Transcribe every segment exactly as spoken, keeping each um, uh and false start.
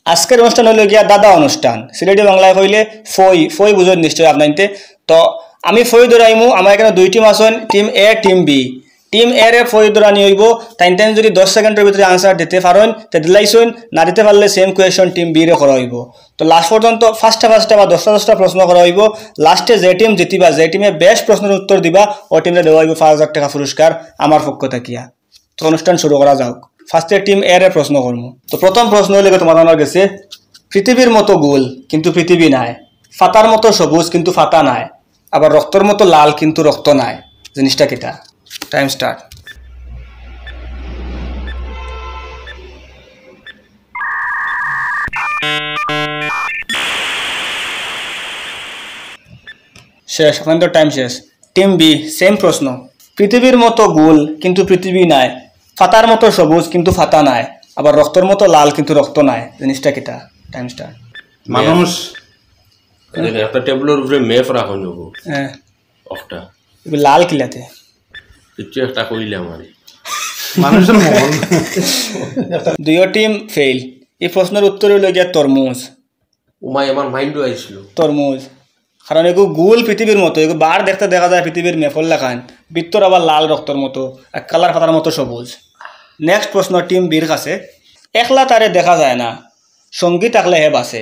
আজকের অনুষ্ঠান অইলো গিয়া দাদা অনুষ্ঠান, সিলেটি বাংলায় কইলে ফই, ফই বুঝইন নিশ্চয় আপনাইন্তে। তো আমি ফই ধরাইমু, আমার এখানো দুই টিম আছইন, টিম এ, টিম বি। টিম এ রে ফই ধরানি অইবো, তাইন তাইন যুদি দশ সেকেন্ডর ভিতরে আনসার দিতে পারইন তে দিলাইছইন, না দিতে পারলে সেম কোয়েশন টিম বি রে করা অইবো। তো লাস্ট পর্যন্ত পাঁচটা পাঁচটা বা দশটা দশটা প্রশ্ন করা অইবো। লাস্টে যে টিম জিতিবা, যে টিমে বেশ প্রশ্নর উত্তর দিবা, অউ টিমরে দেওয়া অইবো পাঁচ হাজার টেকা পুরস্কার আমার পক্ষ থাকিয়া। তো অনুষ্ঠান শুরু করা যাউক। ফার্স্টে টিম এ রে প্রশ্ন করমু। তো প্রথম প্রশ্ন অইলো গিয়া তুমার গেছে, পৃথিবীর মতো গোল কিন্তু পৃথিবী নায়, পাতার মতো সবুজ কিন্তু পাতা নায়, আবার রক্তর মতো লাল কিন্তু রক্ত নায়, জিনিসটা কিতা? Time start. শেষ, আপনাইন্তর টাইম শেষ। টিম বি, সেম প্রশ্ন। পৃথিবীর মতো গোল কিন্তু পৃথিবী নায়, পাতার মতো সবুজ কিন্তু পাতা নায়, আবার রক্তর মতো লাল কিন্তু রক্ত নায়, জিনিসটা কিতা? Time start. মানুষ। এই যে একটা টেবিলর উপরে ম্যাপ রাখা অইবো। হ্যাঁ। একটা। এগুলো লাল কিলাতে? কিছু একটা কইলাম আরে। মানুষের মন। দুইও টিম ফেইল। এই প্রশ্নর উত্তর অইলো গিয়া তরমুজ। উমাই আমার মাইন্ডও আইছিল। তরমুজ। কারণ এগু গোল পৃথিবীর মতো, এগু বার দেখতে দেখা যায় পৃথিবীর ম্যাপর লাখান, ভিতর আবার লাল রক্তর মতো, আর কালার পাতার মতো সবুজ। নেক্সট প্রশ্ন টিম বির কাছে, একলা তারে দেখা যায় না, সঙ্গী থাকলে হে বাঁচে,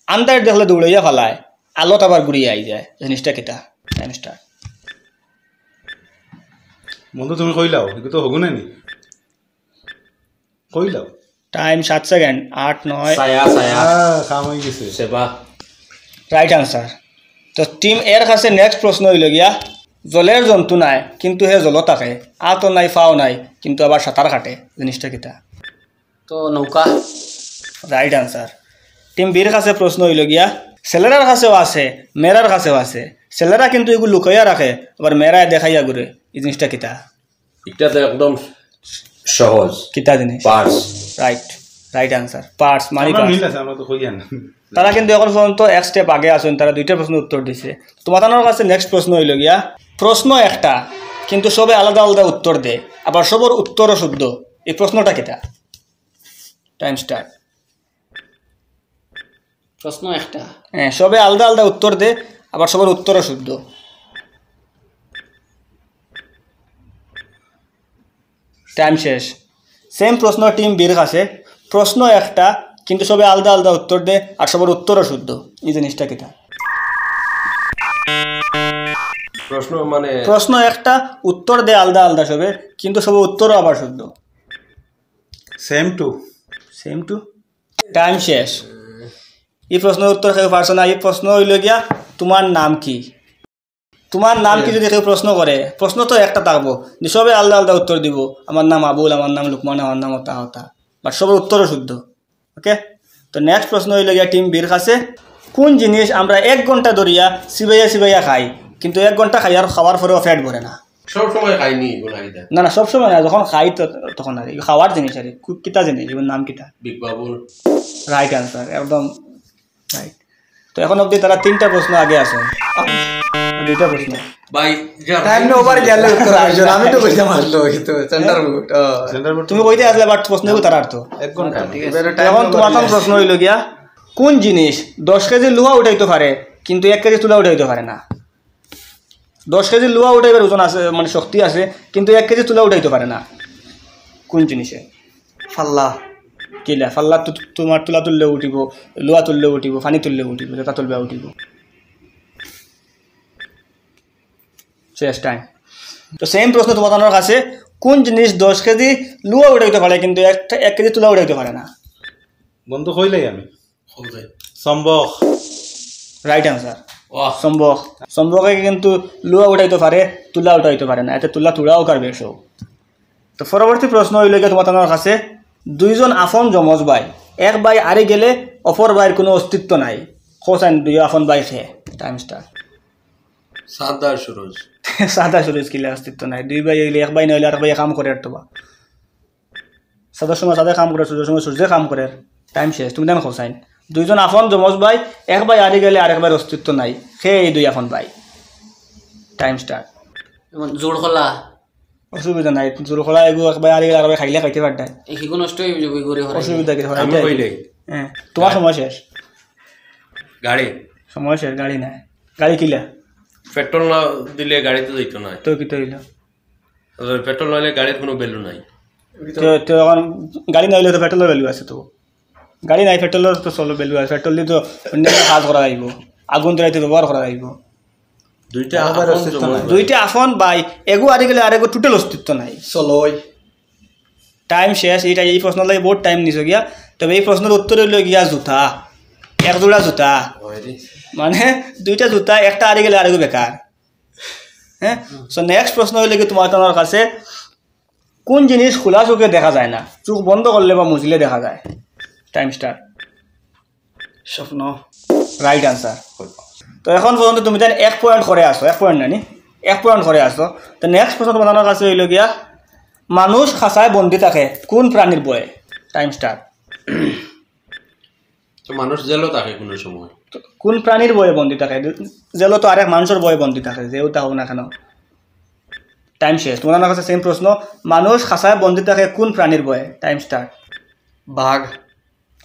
আন্দাইর দেখলে দৌড়াইয়া ফালায়, আলোত আবার ঘুরিয়া আই যায়, জিনিসটা কিতা? Time start. বন্ধু, তুমি কইলাও, এগু তো হগুনে নি। কইলাও। টাইম সাত সেকেন্ড, আট, নয়। ছায়া, ছায়া। আহ, কাম অই গেছে। সেবা। Right answer. তো টিম এর কাছে নেক্সট প্রশ্ন অইলো গিয়া, জলের জন্তু নায়, কিন্তু হে জলো থাকে, আতো নাই, ফাও নাই, কিন্তু আবার সাঁতার কাটে, জিনিসটা কিতা? তো নৌকা। Right answer. টিম বির কাছে প্রশ্ন অইলো গিয়া, ছেলেরার কাছেও আছে, মেয়েরার কাছেও আছে। ছেলেরা কিন্তু এগু লুকাইয়া রাখে, আবার মেয়েরায় দেখাইয়া ঘুরে। এই জিনিসটা কিতা? ইটা তো একদম সহজ। কিতা জিনিস? Purse. Right, right answer. Purse, money আমরা পার্স। মিল আছে, আমরা তো কইয়া না। তারা কিন্তু এখন পর্যন্ত এক স্টেপ আগে আছইন, তারা দুইটা প্রশ্ন উত্তর দিছে। তুমাতানর কাছে নেক্সট প্রশ্ন অইলো গিয়া, প্রশ্ন একটা, কিন্তু সবে আলাদা আলাদা উত্তর দে, আবার সবর উত্তরও শুদ্ধ। এই প্রশ্নটা কিতা? Time start. প্রশ্ন একটা। হ্যাঁ, সবে আলাদা আলাদা উত্তর দে, আবার সবর উত্তরও শুদ্ধ। টাইম শেষ। সেম প্রশ্ন টিম বির কাছে, প্রশ্ন একটা, কিন্তু সবে আলাদা আলাদা উত্তর দে, আর সবর উত্তরও শুদ্ধ। এই জিনিসটা কিতা? প্রশ্ন মানে? প্রশ্ন একটা, উত্তর দে আলাদা আলাদা সবে, কিন্তু সবর উত্তরও আবার শুদ্ধ। Same to. Same to. Time শেষ। এই প্রশ্নর উত্তর কেউ পারছো না। এই প্রশ্ন অইলো গিয়া, তুমার নাম কি? তুমার নাম কি যদি কেউ প্রশ্ন করে, প্রশ্ন তো একটা থাকবো, যে সবে আলাদা আলাদা উত্তর দিবো, আমার নাম আবুল, আমার নাম লুকমান, আমার নাম অতা অতা, বাট সবর উত্তরও শুদ্ধ। ওকে, তো নেক্সট প্রশ্ন অইলো গিয়া টিম বির কাছে, কোন জিনিস আমরা এক ঘন্টা ধরিয়া চিবাইয়া চিবাইয়া খাই, কিন্তু এক ঘন্টা খাইয়ার, খাওয়ার পরেও পেট ভরে না? সব সময় খাইনি এগুলা এটা। না, না, সব সময় না, যখন খাই তো তখন আর কি। খাওয়ার জিনিস আর কি। কু-, কিতা জিনিস? এগুর নাম কিতা? বিগ বাবুল। রাইট আনসার, একদম রাইট। তো এখন অবধি তারা তিনটা প্রশ্ন আগে আছে, দুইটা প্রশ্ন। ভাই, যা টাইম না ওভার গেলে উত্তর আসবে না, আমি তো কইতে পারলো, এই তো সেন্টার বুট। সেন্টার বুট। তুমি কইতে আসলে, বাট প্রশ্ন এগু তারার তো। এক ঘন্টা। ঠিক আছে। এবারে তো টাইম এখন না তুমার ওভার গেলে। প্রশ্ন অইলো গিয়া, কোন জিনিস দশ কেজি লোহা উঠাইতে পারে, কিন্তু এক কেজি তুলা উঠাইতে পারে না? দশ কেজি লোহা উঠাইবার ওজন আছে, মানে শক্তি আছে, কিন্তু এক কেজি তুলা উঠাইতে পারে না। কোন জিনিসে? ফাল্লা। কিলা? ফাল্লা তো তুমার তুলা তুললে উঠিবো, লোহা তুললে উঠিবো, পানি তুললে উঠিবো, যেটা তুলবে উঠিবো। শেষ টাইম। তো সেম প্রশ্ন তুমাতানর কাছে, কোন জিনিস দশ কেজি লোহা উঠাইতে পারে, কিন্তু এক, এক কেজি তুলা উঠাইতে পারে না? বন্ধু, কইলাই আমি। চুম্বক। Right answer. ওয়াহ। চুম্বক। চুম্বকে কিন্তু লোহা উঠাইতে পারে, তুলা উঠাইতে পারে না। এতে তুলা তুড়া অউক আর বেশ অউক। তো পরবর্তী প্রশ্ন অইলো গিয়া তুমাতানর কাছে, দুইজন আফন জমজ ভাই, এক ভাই হারি গেলে অপর ভাইর কুনু অস্তিত্ব নাই। কও চাইন দুই আফন ভাই কে? Time start. চাঁদ আর সুরজ। চাঁদ আর সুরজ কিলা অস্তিত্ব নাই? দুই ভাই অইলে এক ভাই না অইলে আরক ভাইয়ে কাম করের তো বা। চাঁদর সময় চাঁদে কাম করের, সূর্যর সময় সূর্যে কাম করের। টাইম শেষ, তুমি দেন কও চাইন। দুইজন আফন জমজ ভাই, এক ভাই হারি গেলে আরেক ভাইর অস্তিত্ব নাই। কে এই দুই আফন ভাই? Time start. যেমন জোড় কলা। অসুবিধা নাই, জোড় কলা এগু এক ভাই হারি গেলে আরেক ভাই খাইলে খাইতে পারতায়। এই হিগু নষ্ট অই যাইবো, এগু রে হরাই। অসুবিধা কি? হরাই আমি দেয়। কইলে। হ্যাঁ, তোমার সময় শেষ। গাড়ি। সময় শেষ, গাড়ি নাই। গাড়ি কিলা? পেট্রোল না দিলে গাড়ি তো যাইতো না। তো কিতা অইলো? পেট্রোল না হলে গাড়ির কোনো ভ্যালু নাই। তো তো এখন গাড়ি না অইলে তো পেট্রোলর ভ্যালু আছে তো। গাড়ি নাই, পেট্রোলর তো চলো ভ্যালু আছে। পেট্রোল দি তো অন্যান্য কাজ করা যাইবো, আগুন ধরাইতে ব্যবহার করা যাইবো। দুইটা আবার আপন অস্তিত্ব জমজ নাই। ভাই। দুইটা আপন ভাই, এগু হারি গেলে আরেগু টোটাল অস্তিত্ব নাই। চলো ওই। টাইম শেষ। এইটা, এই প্রশ্ন লাগি বহুত টাইম নিছো গিয়া। তবে এই প্রশ্নর উত্তর অইলো গিয়া জুতা, এক জোড়া জুতা। মানে দুইটা জুতা, একটা হারি গেলে আরেগু বেকার। হ্যাঁ, সো নেক্সট প্রশ্ন অইলো কি তোমার, তোমার কাছে, কোন জিনিস খোলা চোখে দেখা যায় না, চোখ বন্ধ করলে বা মুজলে দেখা যায়? Time start. স্বপ্ন। Right answer. তো এখন পর্যন্ত তুমি জানি এক পয়েন্ট করে আসো, এক পয়েন্ট নানি, এক পয়েন্ট করে আসো। তো নেক্সট প্রশ্ন তোমার কাছে অইলো গিয়া, মানুষ খাঁচায় বন্দি থাকে কোন প্রাণীর ভয়ে? Time start. তো মানুষ জেলও থাকে কোনো সময়। কোন প্রাণীর ভয়ে বন্দি থাকে? জেলও তো আরেক মানুষর ভয়ে বন্দি থাকে, যেও তা হোক না কেন। টাইম শেষ। তোমার কাছে সেম প্রশ্ন, মানুষ খাঁচায় বন্দি থাকে কোন প্রাণীর ভয়ে? Time start. বাঘ।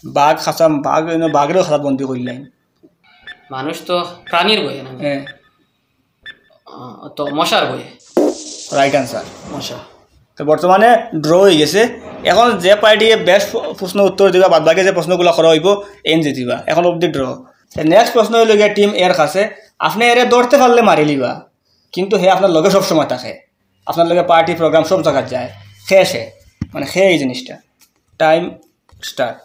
বাঘ খাঁচা, বাঘ, এনে বাঘরেও খাঁচা বন্দি করলেন। মানুষ তো প্রাণীর ভয়ে না। হ্যাঁ, আহ, তো মশার ভয়ে। Right answer. মশা। তো বর্তমানে ড্র হয়ে গেছে। এখন যে পার্টি বেশ প্র- প্রশ্ন উত্তর দিবা, বাদ বাকি যে প্রশ্নগুলো করা হইব, এন জিতিবা। এখন অবধি ড্র। নেক্সট প্রশ্ন হইল গিয়া টিম এর কাছে, আপনি এরে ধরতে পারলে মারি লিবা, কিন্তু হে আপনার লগে সব সময় থাকে, আপনার লগে পার্টি প্রোগ্রাম সব জায়গায় যায়, খে সে, মানে খে এই জিনিসটা। Time start.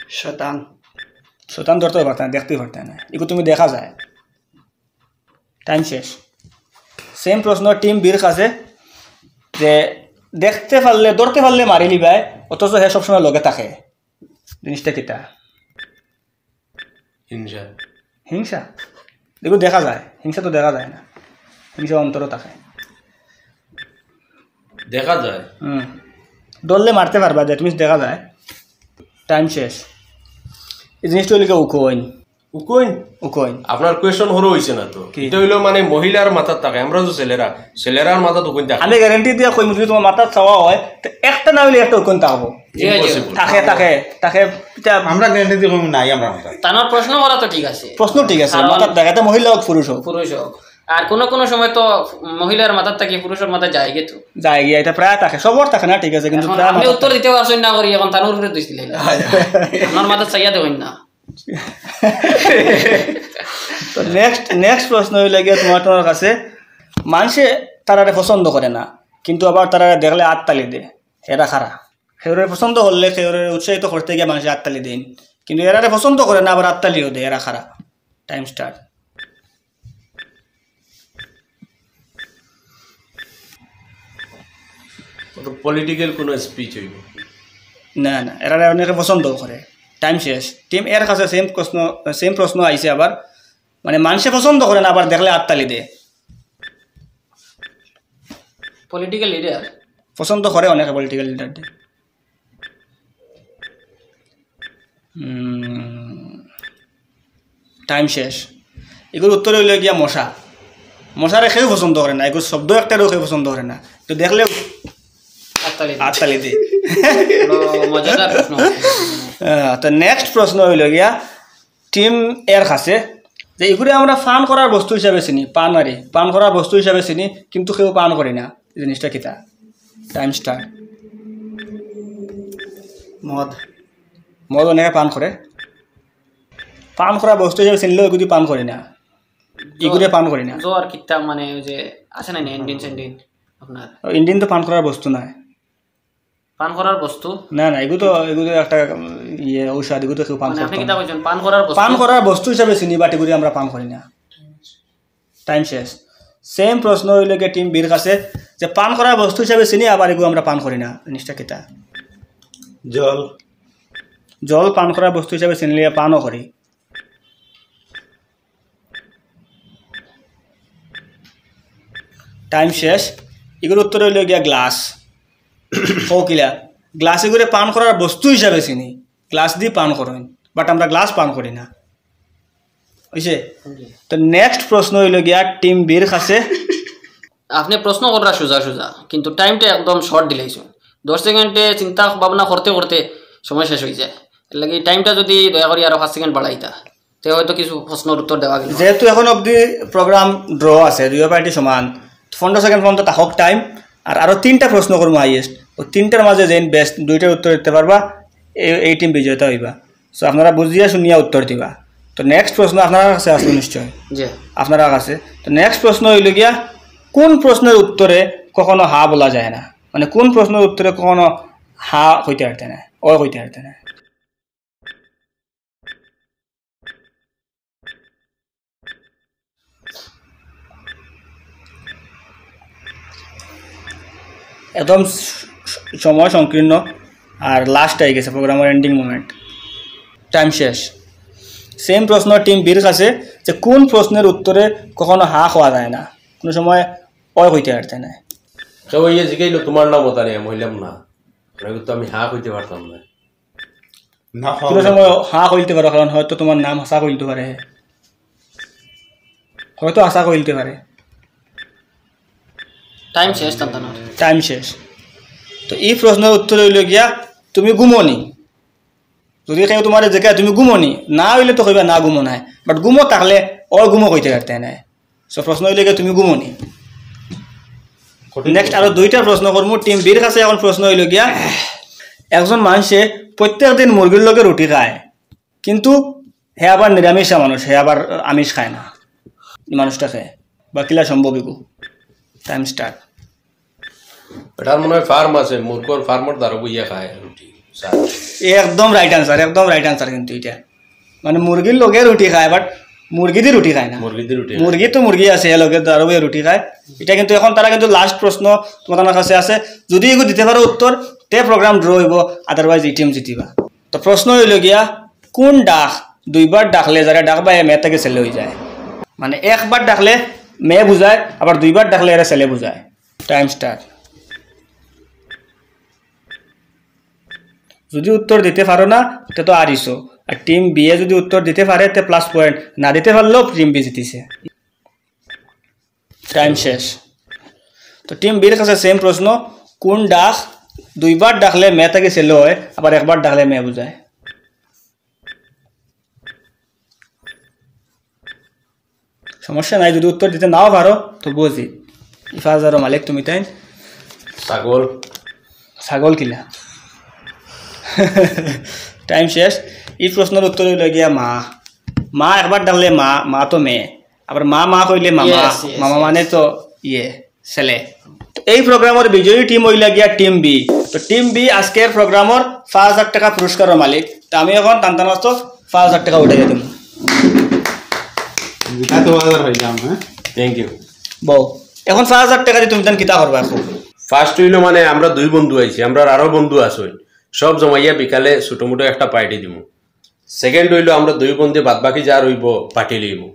শয়তান। শয়তান ধরতে পারতে না, দেখতেই পারতে না, এগুলো তুমি দেখা যায়। টাইম শেষ। সেম প্রশ্ন টিম বির কাছে, যে দেখতে পারলে, ধরতে পারলে মারি লিবায়, অথচ হে সবসময় লগে থাকে, জিনিসটা কিতা? হিংসা। হিংসা। এগুলো দেখা যায়, হিংসা তো দেখা যায় না, হিংসা অন্তরও থাকে। দেখা যায়। হুম, ধরলে মারতে পারবা, দ্যাট মিনস দেখা যায়। টাইম শেষ। এই জিনিসটা হইলে কি উকইন? উকইন। উকইন। আপনার কোয়েশন হরো হইছে না তো। কি? এটা হইলো মানে মহিলার মাথাত থাকে, আমরা তো ছেলেরা, ছেলেরার মাথাত উকইন থাকে। আমি গ্যারান্টি দিয়া কইমু, যদি তোমার মাথাত চাওয়া হয়, তো একটা না হইলে একটা উকইন থাকবো। জি, জি। Impossible। থাকে, থাকে, থাকে। এটা আমরা গ্যারান্টি দিয়ে কইমু নাই আমরা মাথাত। তানোর প্রশ্ন করা তো ঠিক আছে। প্রশ্ন ঠিক আছে, কারণ মাথাত দেখা, এটা মহিলা হোক, পুরুষ হোক। পুরুষ হোক। আর কোনো কোনো সময় তো মহিলার মাথার থাকি পুরুষের মাথায় যায় গেতো। যায় গিয়া, এটা প্রায় থাকে, সবর থাকে না, ঠিক আছে, কিন্তু এখন প্রায় আপনি মাথাত উত্তর থাকে। দিতে পারছেন না করি, এখন তানোর উপরে দুষ দিলেন। আপনার মাথা চাইয়া দেখইন না। তো নেক্সট, নেক্সট প্রশ্ন হইল গিয়া তোমার, তোমার কাছে, মানুষে তারারে পছন্দ করে না, কিন্তু আবার তারারে দেখলে আত্তালি দে, এরা খারা। কেউরে পছন্দ করলে, কেউরে উৎসাহিত করতে গিয়া মানুষে আত্তালি দেন, কিন্তু এরারে পছন্দ করে না, আবার আত্তালিও দে, এরা খারা। Time start. পলিটিক্যাল কোনো স্পিচ হইব। না, না, এরারে অনেকে পছন্দ করে। টাইম শেষ। টিম এর কাছে সেম প্রশ্ন, সেম প্রশ্ন আইছে আবার, মানে মানুষে পছন্দ করে না, আবার দেখলে আত্তালি দে। Political leader. পছন্দ করে অনেকে পলিটিক্যাল লিডার দে। টাইম শেষ। এগুলোর উত্তর হইল গিয়া মশা। মশারে কেউ পছন্দ করে না, এগুলো শব্দ একটারও কেউ পছন্দ করে না, তো দেখলেও আত্তালি। আত্তালি দে। বড় মজাদার প্রশ্ন। আহ, তো নেক্সট প্রশ্ন হইল গিয়া টিম এর কাছে, যে এগুলো আমরা পান করার বস্তু হিসাবে চিনি, পান আরে পান করার বস্তু হিসাবে চিনি, কিন্তু কেউ পান করি না, এই জিনিসটা কিতা? Time start. মদ। মদ অনেকে পান করে, পান করার বস্তু হিসাবে চিনলেও এগুলি পান করি না, এগুলো পান করি না। জ্বর কিতা মানে ওই যে আছে না ইন্ডিন সেন্ডিন আপনার ইন্ডিন তো পান করার বস্তু নয়। পান করার বস্তু। না, না, এগুলো তো, এগুলো তো একটা, উম, ইয়ে, ঔষধ, এগুলো তো কেউ পান মানে আপনি করতো কিতা না। কইছেন পান করার বস্তু? পান করার বস্তু হিসাবে চিনি, বাট এগুলি আমরা পান করি না। টাইম শেষ। সেম প্রশ্ন হইল গিয়া টিম বির কাছে, যে পান করার বস্তু হিসাবে চিনি, আবার এগুলো আমরা পান করি না, জিনিসটা কিতা? জল। জল পান করার বস্তু হিসাবে চিনলে পানও করি। টাইম শেষ। এগুলোর উত্তর হইল গিয়া গ্লাস। হো কিলা? গ্লাস এগুলো পান করার বস্তু হিসাবে চিনি, গ্লাস দিয়ে পান করেন, বাট আমরা গ্লাস পান করি না। হইছে? তো নেক্সট প্রশ্ন হইল গিয়া টিম বির কাছে, আপনে প্রশ্ন কররা সুজা সুজা, কিন্তু টাইমটা একদম শর্ট দিলাইছইন। দশ সেকেন্ডে চিন্তা ভাবনা করতে করতে সময় শেষ অইযায়। এরলাগি টাইমটা যুদি দয়া করি আরো পাঁচ সেকেন্ড বাড়াইতা, তে হয়তো কিছু প্রশ্নর উত্তর দেওয়া গেল। যেহেতু এখন অবধি প্রোগ্রাম ড্র আছে, দুইও পার্টি সমান, পনেরো সেকেন্ড পর্যন্ত থাকউক টাইম। আর আরো তিনটা প্রশ্ন করমু হাইয়েস্ট, অউ তিনটার মাঝে যেইন বেস্ট দুইটার উত্তর দিতে পারবা, এই, এই টিম বিজেতা অইবা। সো আপনারা বুঝিয়া শুনিয়া উত্তর দিবা। তো নেক্সট প্রশ্ন আপনারার কাছে আছে নিশ্চয়, জি। আপনারার কাছে। তো নেক্সট প্রশ্ন অইলো গিয়া, কোন প্রশ্নের উত্তরে কখনো হ্যাঁ বলা যায় না? মানে কোন প্রশ্নের উত্তরে কখনো হ্যাঁ কইতে পারতে না, অয় কইতে পারতে না? একদম স-, স-, সময় সংকীর্ণ, আর লাস্ট আই গেছে প্রোগ্রামর এন্ডিং মোমেন্ট, টাইম শেষ। সেম প্রশ্ন টিম বির কাছে, যে কোন প্রশ্নের উত্তরে কখনো হ্যাঁ কওয়া যায় না, কোনো সময় অয় কইতে পারতে না। কেউ ইয়ে জিগাইলো, "তোমার নাম ওটা নিয়ে?" আমি কইলাম, "না।" আমি তো আমি হ্যাঁ কইতে পারতাম না। না, কোনো সময় হ্যাঁ কইতে পারো, কারণ হয়তো তোমার নাম হাছা কইতে পারে, হয়তো হাছা কইতে পারে। টাইম শেষ, তার তানোর। টাইম শেষ। তো এই প্রশ্নের উত্তর অইলো গিয়া, তুমি ঘুমো নি। যুদি কেউ তোমারে জিগায়, "তুমি ঘুমো নি?" না অইলে তো কইবা, "না, ঘুমো নায়।" বাট ঘুমো থাকলে, অয় ঘুমো কইতে পারতে নায়। সো প্রশ্ন অইলো গিয়া, "তুমি ঘুমো নি?" নেক্সট আরো দুইটা প্রশ্ন করমু। টিম বির কাছে এখন প্রশ্ন অইলো গিয়া, একজন মানষে প্রত্যেক দিন মুরগির লগে রুটি খায়, কিন্তু হে আবার নিরামিষা মানুষ, হে আবার আমিষ খায় না। এই মানুষটা খায় বা কিলা সম্ভব ইগু? Time start. এটার মনে হয় ফার্ম আছে, মুরগর ফার্মর দ্বারা বইয়া খায় রুটি, স্যার। এ একদম রাইট আনসার, একদম রাইট আনসার। কিন্তু এটা মানে মুরগির লগে রুটি খায়, বাট মুরগি দি রুটি খায় না। মুরগি দি রুটি খায়। মুরগি তো মুরগি আছে, হে লগে দ্বারা বইয়া রুটি খায়। এটা কিন্তু এখন তারা কিন্তু লাস্ট প্রশ্ন তোমার কাছে আছে। যুদি এগু দিতে পারো উত্তর, তে প্রোগ্রাম ড্র অইবো, আদারওয়াইজ এই টিম জিতিবা। তো প্রশ্ন অইলো গিয়া, কোন ডাক দুইবার ডাকলে যারা ডাকবা এ মেয়ে থাকি ছেলে অইযায়? মানে একবার ডাকলে মেয়ে বুঝায়, আবার দুইবার ডাকলে এরা ছেলে বুঝায়। Time start. যুদি উত্তর দিতে পারো না, তে তো হারিছো। আর টিম বি এ যুদি উত্তর দিতে পারে, তে প্লাস পয়েন্ট, না দিতে পারলেও টিম বি জিতিছে। টাইম শেষ। তো টিম বির কাছে সেম প্রশ্ন, কোন ডাক দুইবার ডাকলে মেয়ে থাকি ছেলে অয়, আবার একবার ডাকলে মেয়ে বুঝায়? সমস্যা নাই, যুদি উত্তর দিতে নাও পারো, তবুও জিত। ইফাজারও মালিক তুমি তাইন। ছাগল। ছাগল কিলা? টাইম শেষ। এই প্রশ্নর উত্তর অইলো গিয়া মা। মা একবার ডাকলে মা, মা তো মেয়ে। আবার মা মা কইলে মামা, yes, yes, মামা yes। মানে তো ইয়ে, ছেলে। তো এই প্রোগ্রামর বিজয়ী টিম অইলা গিয়া টিম বি। তো টিম বি আজকের প্রোগ্রামর পাঁচ হাজার টাকা পুরস্কারর মালিক। তো আমি এখন তান তান আস্ত পাঁচ হাজার টাকা উঠাইয়া দিমু। জিতা তো হাজার পাইলাম, হ্যাঁ? Thank you. বউ, এখন পাঁচ হাজার টাকা দি তুমি তান কিতা করবা এখন? ফার্স্ট অইলো মানে আমরা দুই বন্ধু আইছি, আমরার আরো বন্ধু আছে, সব জমাইয়া বিকালে ছোট মোটো একটা পার্টি দিমু। সেকেন্ড অইলো আমরা দুই বন্ধু বাদ বাকি যা রইবো পার্টি লইমু।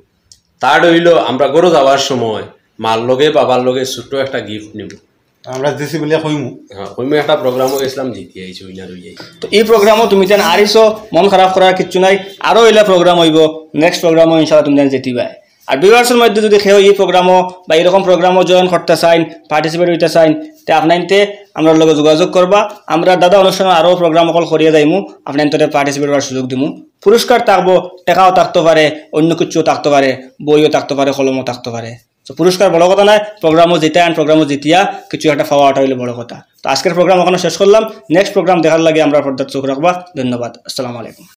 থার্ড অইলো আমরা ঘরো যাওয়ার সময় মার লগে বাবার লগে ছোট একটা গিফট নিমু। আমরা দিছি বুলিয়া কইমু। হ্যাঁ, কইমু একটা প্রোগ্রামও গেছিলাম, জিতি আইছি, উইনার অই যাই। তো এই প্রোগ্রামও তুমি তান আরিছো, মন খারাপ করার কিচ্ছু নাই, আরো অইলা প্রোগ্রাম অইবো, নেক্সট প্রোগ্রামও ইনশাআল্লাহ তুমি তান জিতিবায়। আর ভিউয়ার্সর মধ্যে যুদি কেউ এই প্রোগ্রামও বা এরকম প্রোগ্রামও জয়েন করতা চাইন, পার্টিসিপেট অইতা চাইন, তে আপনাইনতে আমরার লগে যোগাযোগ করবা। আমরার দাদা অনুষ্ঠানর আরো প্রোগ্রাম অকল করিয়া যাইমু, আপনাইনতরে পার্টিসিপেট অওয়ার সুযোগ দিমু। পুরস্কার থাকবো, টেকাও থাকতো পারে, অইন্য কিচ্ছুও থাকতো পারে, বইও থাকতো পারে, কলমও থাকতো পারে। তো পুরস্কার বড় কথা নায়, প্রোগ্রামও জিতাইন, প্রোগ্রামও জিতিয়া কিছু একটা পাওয়া, ওটা অইলে বড় কথা। তো আজকের প্রোগ্রাম অখানো শেষ করলাম। নেক্সট প্রোগ্রাম দেখার লাগি আমরার পর্দাত চোখ রাখবা। ধন্যবাদ। আসসালামু আলাইকুম।